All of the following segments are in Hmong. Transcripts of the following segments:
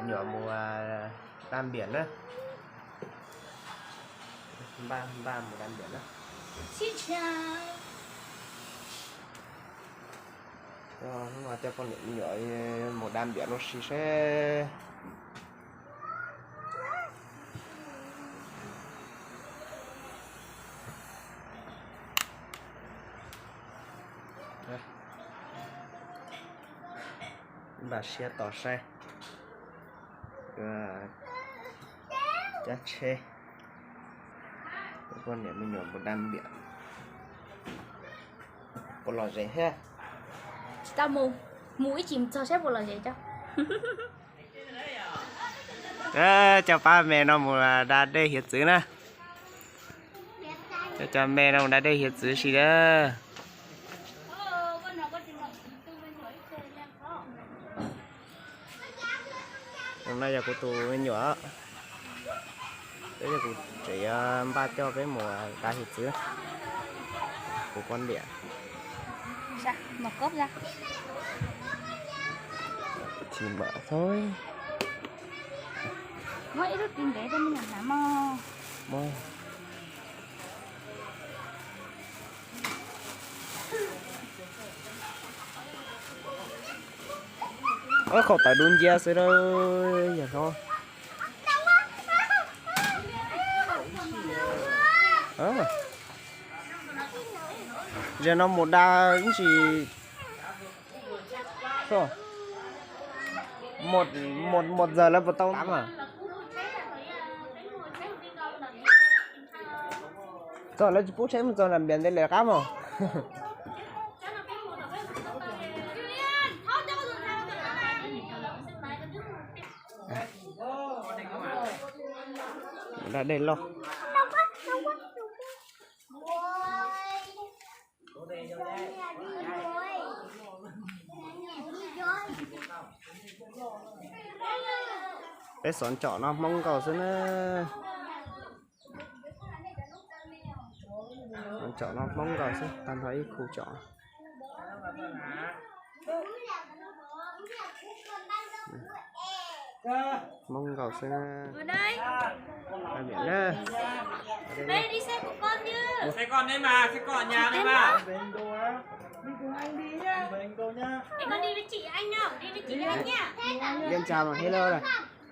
Nyuam mus da npiam na. Npaj, npaj mus da npiam na. Coj, coj poj niam me nyuam mus da npiam no si seb. Npaj siab tos saib. Cab tsheb, poj niam me nyuam mus da npiam. Puas lom zem thiab? Tsis tau mus, mus ib chim txog saib puas lom zem tso. Coj pab me no mus da dej hiav txwv na. Coj cov me no mus da dej hiav txwv si na. No yog kuv tus me nyuam, peb yog kuv tsev yuav npaj coj peb mus da hiav txwv. Kuv poj niam. Chim mam txhob. Muab ib lub tis ntev rau me nyuam hnav mog. Ob qhov tawv dub nciab xwb yog hlob. Zaum no mus da ib ntsis. Muaj, muaj txog lawv puas tau mas. Txog lawv tsis pub tsheb mus txog nram npias ntawd lawv qab mog. Da dej loj. Peb xov ntsom no Hmoob nkaus xwb na. Xov ntsom no Hmoob nkaus xwb, tag nrho ib khu tsom. Hmoob nkaus xwb na. Niam na. Liên chào mà hello rồi.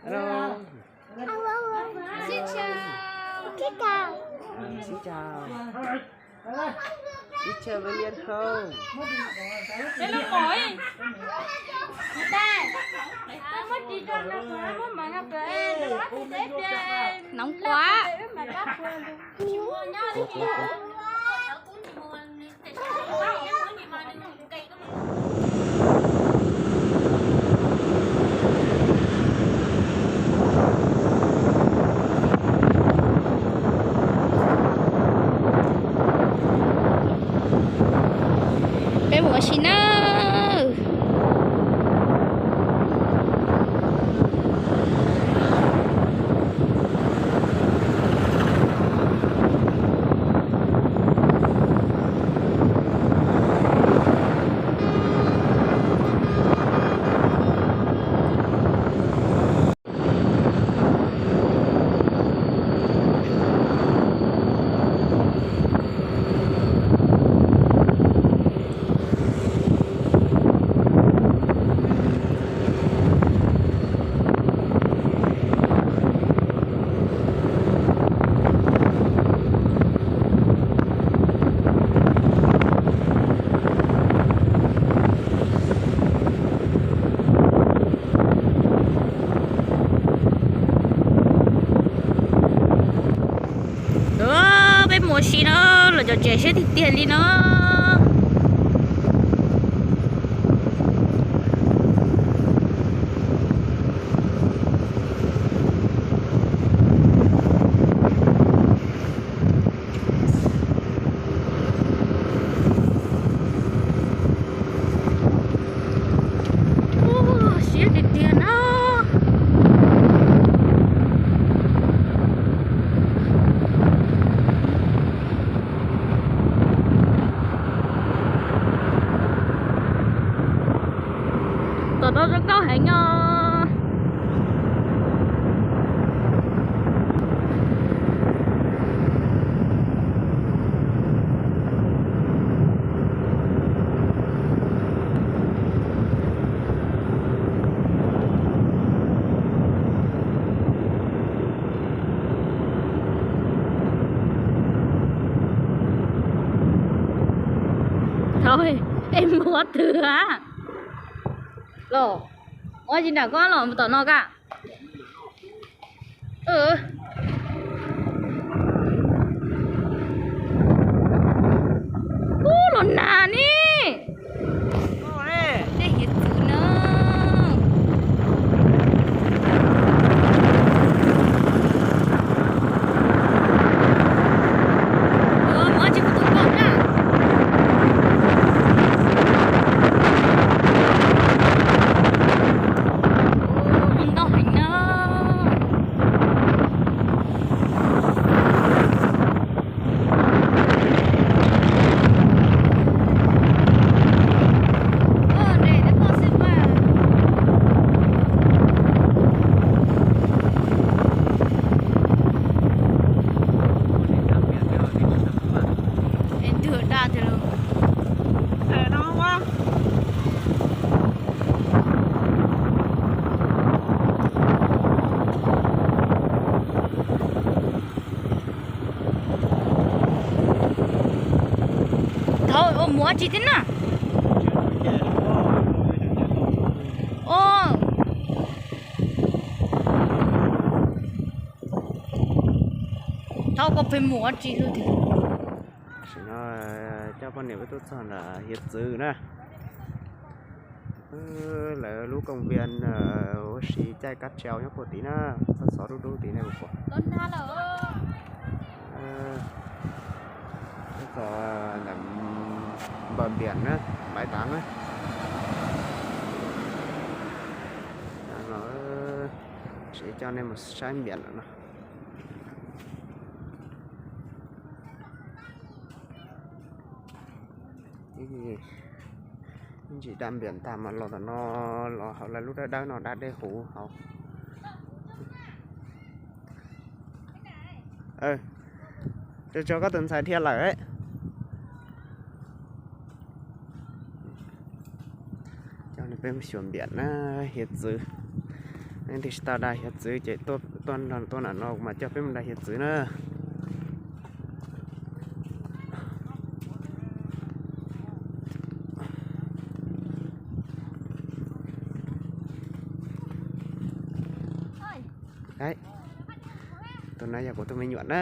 Hello. Xin chào. Xin chào. Xin chào. Xin chào với Liên không? Hello boy. Người ta. Tao mới đi cho nó, nó mới mà nó về, nó bắt đi tết về. Nóng quá. Nó về mà đáp quên luôn. Ủa, ủa, ủa. Peb mus ua si na. Peb mus ua si na, los cov tsev siab tiag tiag li no. Siab tiag tiag na. Es muab twg a? Los, ua tsis nram koj los tom no ka. Ub, los nag ne. Dej hiav txwv na. Ua, muab tsis kuv tus koj na. Ub, ntau heev na. Es ntws daj tiag lauj. Thaum ua muab tsis tib na. Ua, thaum koj pheej muab tsis lawm tiag. Tam sim no coj poj niam peb tuaj txog nram hiav txwv na. Lawv lub công viên ua si caij kab tsau nyob puag tid na, txog xov dub dub tid nej puas pom. Txog ntawm bờ biển na, bãi tắm na. Tseem coj nej mus saib biển no. Ib ntsis da npiam tag mas los tom no, los hauv lawv lub dawb dawb no da dej huv hauv. Tso tso koj tus ntxhais dhia lawm. Coj peb mus xyuas npiam na, hiav txwv. Leej twg tsis tau da hiav txwv ces tuaj tuaj nram no mas coj peb mus da hiav txwv na. Tus no yog kuv tus me nyuam na,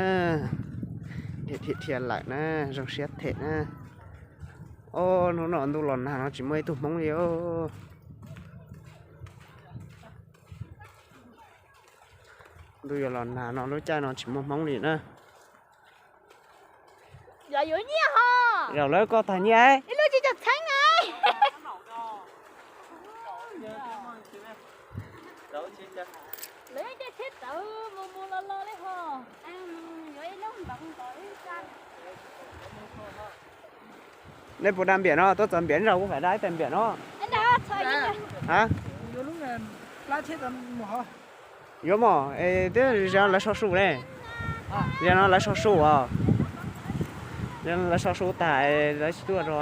dhia dhia lawm na, zoo siab them na. Ob hnub no ntuj los nag no tsis muaj ib tug Hmoob li os. Ntuj yuav los nag no lub caij no tsis muaj Hmoob li na. Zaum lawv koj tag nyiaj. Nej puas da npiam no? Tuaj txog npiam zaug kuj faim da ib teg npiam no. Yuav mog, es twb yog lawv sau su ne. Yog no lawv sau su os. Yog lawv sau su tas lawv tsis tuaj rau.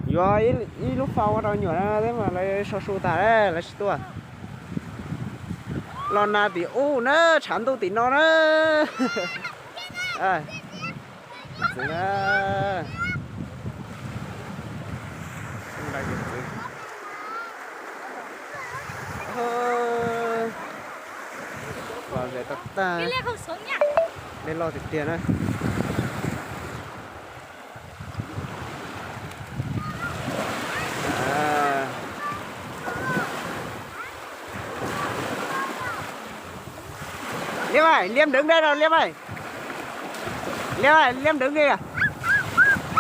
Yuav ib lub fau ua rau nyuam na, mas lawv sau su tas lawv tsis tuaj. Los nag tim ub na, tshav ntuj tim no na. Los ze tag tag. Dej loj tiag tiag na. Liam ơi, Liam đứng đây rồi Liam ơi. Liam ơi, Liam đứng đi à.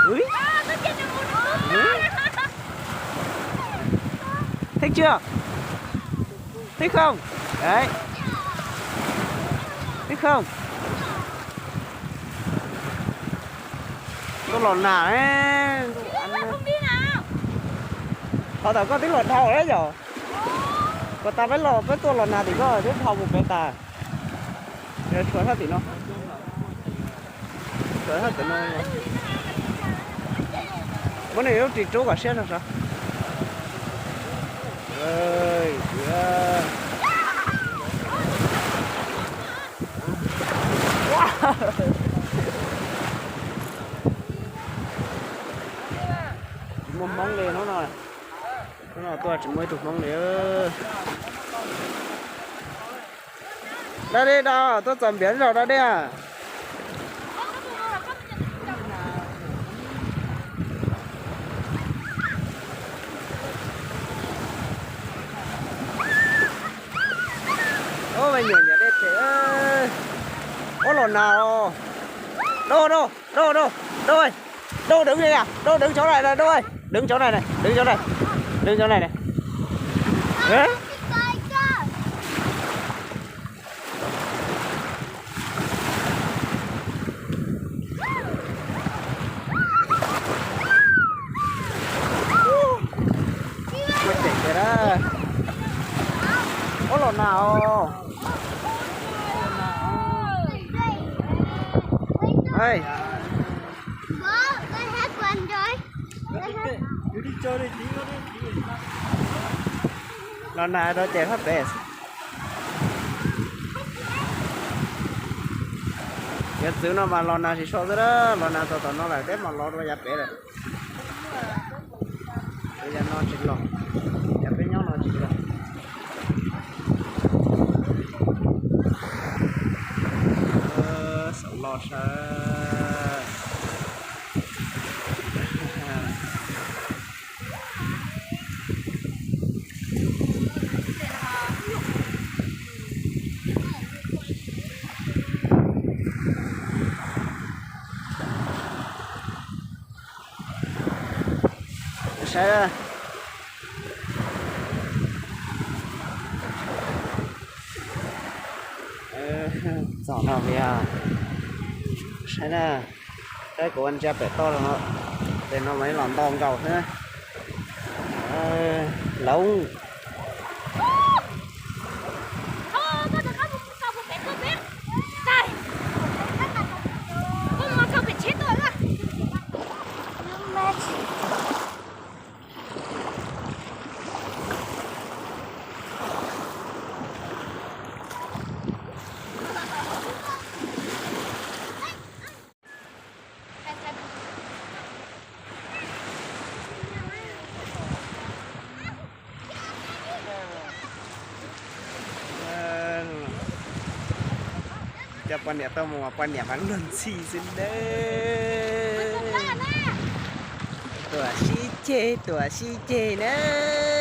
Ui. Ui. Thích chưa? Thích không? Đấy. Thích không? Tuaj los nag ne. Qhov thaum koj twb los dhau lawm yom. Puas tas peb los peb tuaj los nag tim koj twb dhau mus pem tas. Tshuav sab tim no. Tshuav sab tim no. Muab nej lub ris rub kom siab zog sav. Tuaj tsis muaj ib tug Hmoob li. Da dej da, tuaj txog npiav zog da dej. Ub, me nyuam nyiam dej phem. Ub, los nag os. Đô, đô, đô, đô, đô ơi. Đô đứng đây à, đô đứng chỗ này này, đô ơi. Đứng chỗ này này, đứng chỗ này. Đứng chỗ này này. Hả? Ua tseem tiag na. Ub, los nag os. Ê. Los nag rau ces hab pem. Cov txwv no mas los nag tsis so xwb na, los nag txog tom no lawm peb mam los rau yav pem lawm. Yav no tsis los, yav peb nyob no tsis los. Xav los saw. Saib, txog no mas, saib na, saib kuv ua ntsia pem toj no, pem no mas los nto nkaus xwb. Loob. Cov poj niam tuaj mus, poj niam mas luag ntxhi xwb nawb. Tuam sib ceg, tuam sib ceg nawb.